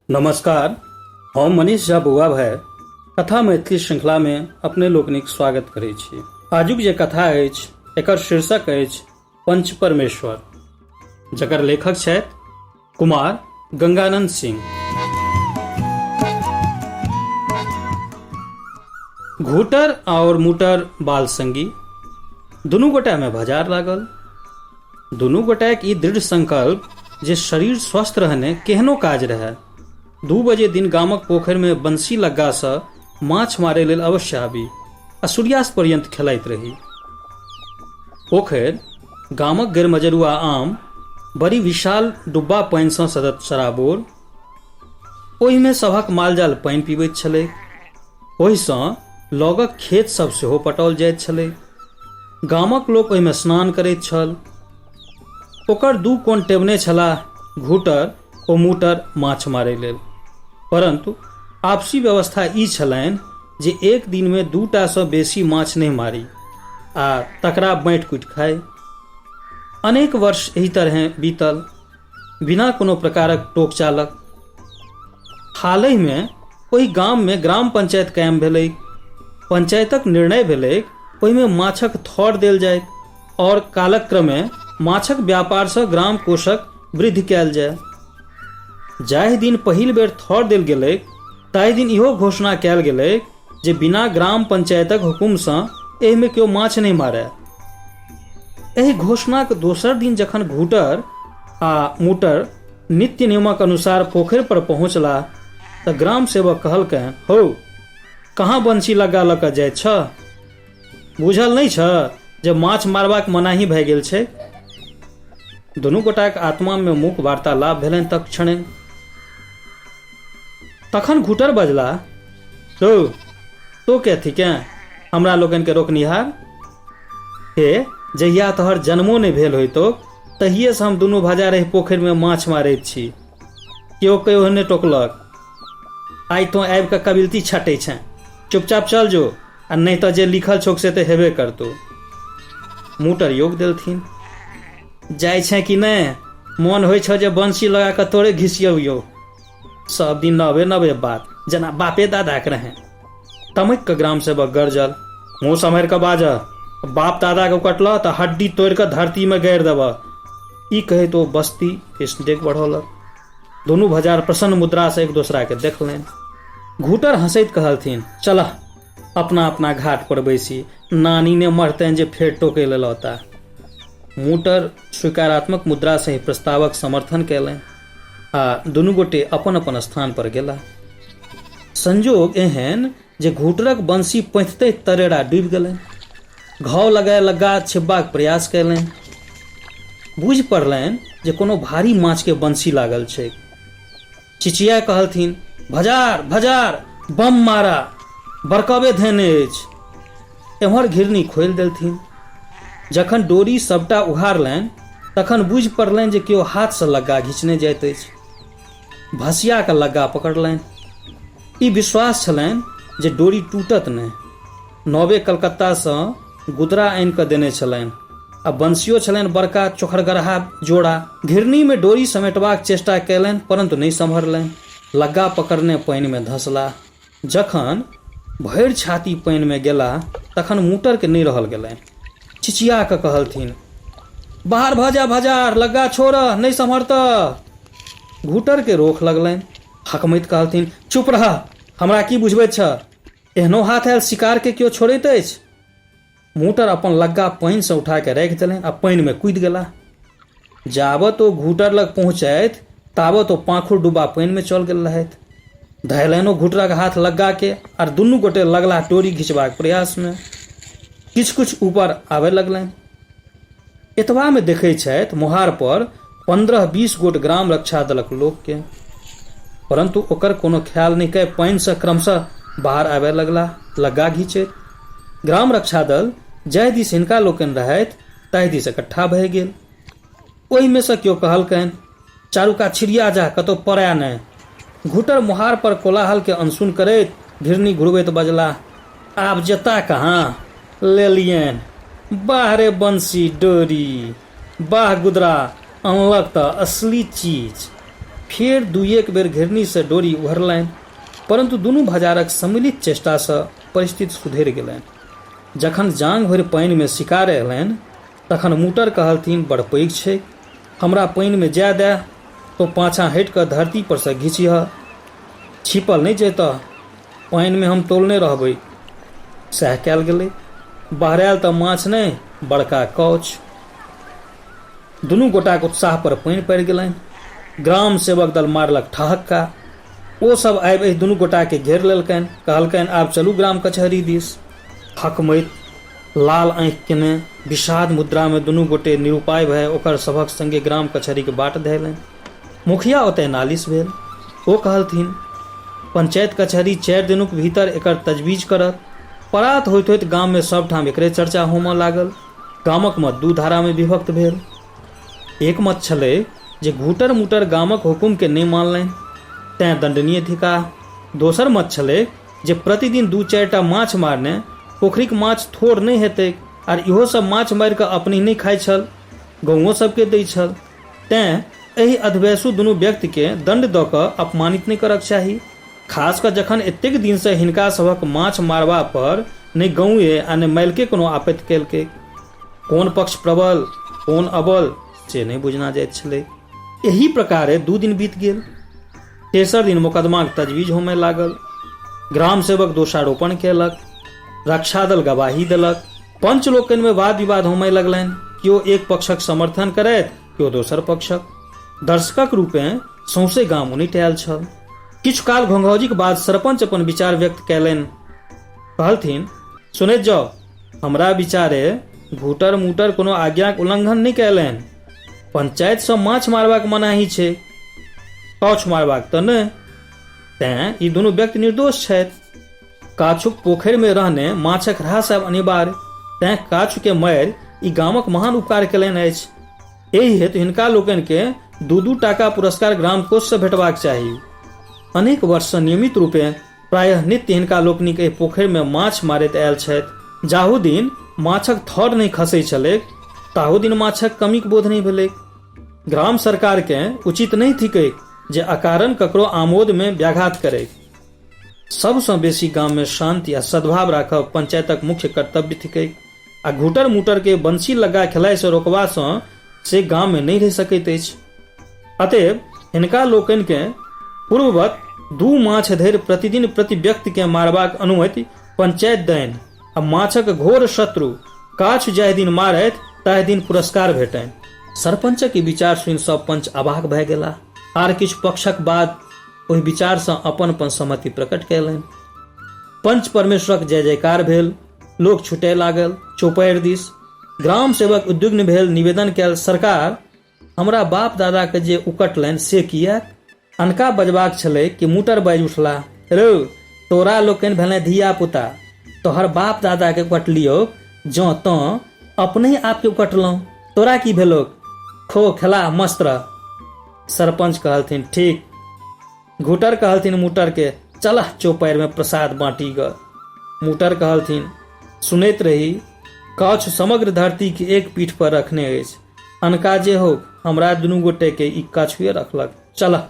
नमस्कार, हम मनीष झा बौआ भाई कथा मैथिली श्रृंखलामे अपने लोकनिक स्वागत करै छी। आजुक जे कथा अछि एकर शीर्षक अछि पंच परमेश्वर, जकर लेखक छथि कुमार गंगानंद सिंह। घूटर आओर मुटर बाल संगी, दुनू गोटामे भजार लागल। दुनू गोटाक ई दृढ़ संकल्प जे शरीर स्वस्थ रहने केहनो काज रहए, 2 बजे दिन गामक पोखरिमे बंसी लग्गासँ माछ मारै लेल अवश्य आबी आ सूर्यास्त पर्यंत खेलाइत रही। पोखरि गामक गैरमजरुआ आम बड़ी विशाल डुब्बा पानिसँ सतत सराबोर। ओहिमे सभक मालजाल पानि पीबैत छलै। ओहिसँ लगक खेत सब सेहो पटाओल जाइत छलै। गामक लोक ओहिमे स्नान करैत छल। ओकर 2 कोन टेबने छलाह घूटर ओ मूटर माछ मारै लेल। परंतु आपसी व्यवस्था ई छलनि जे एक दिनमे 2टासँ बेसी माछ नहि मारी आ तकरा बाँटि कुटि खाइ। अनेक वर्ष एहि तरहें बीतल बिना कोनो प्रकारक टोक चालक। हालहिमे ओहि गाममे ग्राम पंचायत कायम भेलै। पंचायतक निर्णय भेलै ओहिमे माछक थर देल जाय और कालक्रमे माछक व्यापारसँ ग्राम कोषक वृद्धि कयल जाय। जाहि दिन पहिल बेर थर देल गेलै ताहि दिन इहो घोषणा कयल गेलै जे बिना ग्राम पंचायतक हुकुमसँ एहिमे केओ माछ नहि मारय। एहि घोषणाक दोसर दिन जखन घूटर आ मूटर नित्य नियमक अनुसार पोखरि पर पहुँचला तऽ ग्राम सेवक कहलकनि, हौ, कहाँ बंसी लगा लऽ कऽ जाइत छह? बुझल नहि छह जे माछ मारबाक मनाही भए गेल छै? दुनू गोटाक आत्मामे मूक वार्तालाप भेलनि तत्क्षणे। तखन घुटर बजला, रौ, तो के थिकेँ हमरा लोकनिके रोकनिहार? हे, जहिया तोहर जन्मो नहि भेल होइतौ तहिएसँ हम दुनू भजार एहि पोखरिमे माछ मारैत छी। केओ केओ नहि टोकलक। आइ तोँ आबि कऽ कबिलती छाटै छेँ। चुपचाप चल जो, आ नहि तऽ जे लिखल छौक से तऽ हेबे करतौ। मोटर योग देलथिन, जाइ छेँ कि नहि? मोन होइ छौ जे बंसी लगा कऽ तोरे घिसियौ यौ। सब दिन नवे नवे बात, जेना बापे दादाके रहै। तमकि कऽ ग्राम सेवक गरजल, मुँह सम्हारि कऽ बाज, बाप दादाके कटलह तऽ हड्डी तोड़ि कऽ धरतीमे गाड़ि देबह। ई कहैत ओ बस्ती दिस डेग बढ़ौलक। दुनू भजार प्रसन्न मुद्रासँ एक दोसराके देखलनि। घूटर हँसैत कहलथिन, चलह अपना अपना घाट पर बैसी, नानी ने मरतनि जे फेर टोकै लेल औता। मोटर स्वीकारात्मक मुद्रासँ ही प्रस्तावक समर्थन कयलनि आ दुनू गोटे अपन अपन स्थान पर गेला। संजोग एहन जे घूटरक बंसी पैंथते तरेड़ा डूबि गेलनि। घाव लगाय लग्गा छिपबाक प्रयास कयलनि। बुझि पड़लनि जे कोनो भारी माछके बंसी लागल छै। चिचिया कहलथिन, भजार भजार, बम मारा, बरकबे धेने अछि। एम्हर घिरनी खोलि देलथिन। जखन डोरी सबटा उघारलनि तखन बुझि पड़लनि जे केओ हाथसँ लग्गा घिचने जाइत अछि। भसिया कऽ लग्गा पकड़लनि। ई विश्वास छलनि जे डोरी टूटत नहि। नवे कलकत्तासँ गुदरा आनि कऽ देने छलनि आ बंसियो छलनि बड़का चोखरगरहा जोड़ा। घिरनीमे डोरी समेटबाक चेष्टा कयलनि परन्तु नहि सम्हरलनि। लग्गा पकड़ने पानिमे धँसलाह। जखन भरि छाती पानिमे गेलाह तखन मोटरके नहि रहल गेलनि। चिचिया कऽ कहलथिन, बाहर भऽ जा भजार, लग्गा छोड़ह, नहि सम्हरतह। घूटरके रोख लगलनि। हकमैत कहलथिन, चुप रह, हमरा की बुझबैत छह? एहनो हाथ आयल शिकारके केओ छोड़ैत अछि? मोटर अपन लग्गा पानिसँ उठा कऽ राखि देलनि आ पानिमे कूदि गेलाह। जाबत ओ घूटर लग पहुँचथि ताबत ओ पाँखुर डुबा पानिमे चल गेल रहथि। धयलनि ओ घूटरक हाथ लग्गाके आर दुनू गोटे लगलाह डोरी घिचबाक प्रयासमे। किछु किछु ऊपर आबय लगलनि। एतबामे देखै छथि मोहार पर 15-20 गोट ग्राम रक्षा दलक लोकके। परंतु ओकर कोनो ख्याल नहि कय पानिसँ क्रमशः बाहर आबय लगलाह लग्गा घीचैत। ग्राम रक्षा दल जाहि दिस हिनका लोकनि रहथि ताहि दिस इकट्ठा भए गेल। ओहिमे सँ केओ कहलकनि, चारू कात छिड़िया जा, कतौ पड़य नहि। घुटर मोहार पर कोलाहल के अनसुन करैत घिरनी घुरबैत बजलाह, आब जेता कहाँ? लेलियनि। बाह रे बंसी डोरी, बाह गुदरा, अनलक तऽ असली चीज। फेर दुइएक बेर घिरनीसँ डोरी उघरलनि, परन्तु दुनू भजारक सम्मिलित चेष्टासँ परिस्थिति सुधरि गेलनि। जखन जाँघ भरि पानिमे शिकार अयलनि तखन मूटर कहलथिन, बड़ पैघ छैक, हमरा पानिमे जाय दएह, तोँ पाछाँ हटि कऽ धरती परसँ घिचिहह, छिपल नहि जयतह, पानिमे हम तौलने रहबै। सएह कयल गेलै। बहरायल तऽ माछ नहि, बड़का कौछ। दुनू गोटाक उत्साह पर पानि पड़ि गेलनि। ग्राम सेवक दल मारलक ठहक्का। ओ सब आबि एहि दुनू गोटाके घेर लेलकनि। कहलकनि, आब चलू ग्राम कचहरी दिस। हकमैत, लाल आँखि केने, विषाद मुद्रामे दुनू गोटे निरुपाय भए ओकर सभक संगे ग्राम कचहरीक बाट धयलनि। मुखिया ओतय नालिश भेल। ओ कहलथिन, पंचायत कचहरी 4 दिनुक भीतर एकर तजवीज करत। परात होइत-होइत गाममे सभठाम एकरे चर्चा होमऽ लागल। गामक मत दू धारामे विभक्त भेल। एक मत छलै जे घूटर मूटर गामक हुकुमके नहि मानलनि तेँ दण्डनीय थिकाह। दोसर मत छलै जे प्रतिदिन 2-4 टा माछ मारने पोखरिक माछ थोड़ नहि हेतैक आर इहो सब माछ मारि कऽ अपनहि नहि खाइ छल, गौओं सबके दै छल। तेँ एहि अधवयसू दुनू व्यक्तिकेँ दण्ड दऽ कऽ अपमानित नहि करक चाही। खास कऽ जखन एतेक दिनसँ हिनका सभक माछ मारबा पर ने गौए आ ने मालिके कोनो आपत्ति केलकै। कोन पक्ष प्रबल कोन अबल से नहि बुझना जाइत छलै। एहि प्रकारे 2 दिन बीत गेल। तेसर दिन मोकदमाक तजवीज होमय लागल। ग्राम सेवक दोषारोपण केलक, रक्षा दल गवाही देलक, पंच लोकनिमे वाद विवाद होमय लगलनि। केओ एक पक्षक समर्थन करैत, केओ दोसर पक्षक। दर्शकक रूपेँ सौंसे गाम उनटि आयल छल। किछु काल घोंघौजीक बाद सरपंच अपन विचार व्यक्त कयलनि। कहलथिन, सुनैत जाउ, हमरा विचारे घूटर मूटर कोनो आज्ञाक उल्लंघन नहि कयलनि। पंचायतसँ माछ मारबाक मनाही छै, काछ मारबाक तऽ नहि। तेँ ई दुनू व्यक्ति निर्दोष छथि। काछुक पोखरिमे रहने माछक ह्रास आयब अनिवार्य, तेँ काछुके मारि ई गामक महान उपकार कयलनि अछि। एहि हेतु हिनका लोकनिकेँ 2-2 टाका पुरस्कार ग्राम कोषसँ भेटबाक चाही। अनेक वर्षसँ नियमित रूपेँ प्रायः नित्य हिनका लोकनिक एहि पोखरिमे माछ मारैत आयल छथि। जाहू दिन माछक थर नहि खसैत छलैक ताहू दिन माछक कमीक बोध नहि भेलैक। ग्राम सरकारकेँ उचित नहि थिकैक जे अकारण ककरो आमोदमे व्याघात करैक। सबसँ बेसी गाममे शांति आ सद्भाव राखब पंचायतक मुख्य कर्तव्य थिकैक आ घूटर मूटरके बंसी लगा खेलाइसँ रोकबासँ से गाममे नहि रहि सकैत अछि। अतएव हिनका लोकनिकेँ पूर्ववत 2 माछ धरि प्रतिदिन प्रति व्यक्तिकेँ मारबाक अनुमति पंचायत दैन आ माछक घोर शत्रु काछ जाहि दिन मारथि ताहि दिन पुरस्कार भेटनि। सरपंचक ई विचार सुनि सब पंच अबाक भए गेलाह। आर किछु पक्षक बाद ओहि विचारसँ अपन अपन सहमति प्रकट कयलनि। पंच परमेश्वरक जय जयकार भेल। लोक छुटय लागल चौपैर दिस। ग्राम सेवक उद्विग्न भेल निवेदन कयल, सरकार हमरा बाप दादा के जे उकटलनि से किएक? अनका बजबाक छलै कि मूटर बाजि उठला, रौ तोरा लोकनि भेलै धिया पुता, तोहर बाप दादा के उकटलियौ जँ तँ अपनहि आपके उकटलहुँ, तोरा की भेलौक? खो खेला मस्त रह। सरपंच कहलथिन, ठीक। घूटर कहलथिन मूटर के, चलह चौपैर में प्रसाद बाँटी ग। मूटर कहलथिन, सुनैत रही कछ समग्र धरती के एक पीठ पर रखने अछि, अनका जे हो हमरा दुनू गोटे के ई कछुए रखलक, चलह।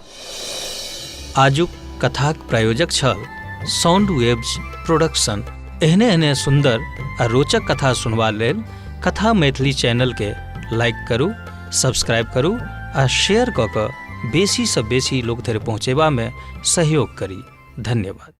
आजुक कथाक प्रायोजक छल साउंड वेव्स प्रोडक्शन। एहने एहने सुंदर आ रोचक कथा सुनबा लेल कथा मैथिली चैनल के लाइक करू, सब्सक्राइब करू आ शेयर कऽ कऽ बेसी सँ बेसी लोक धरि पहुँचेबामे सहयोग करी। धन्यवाद।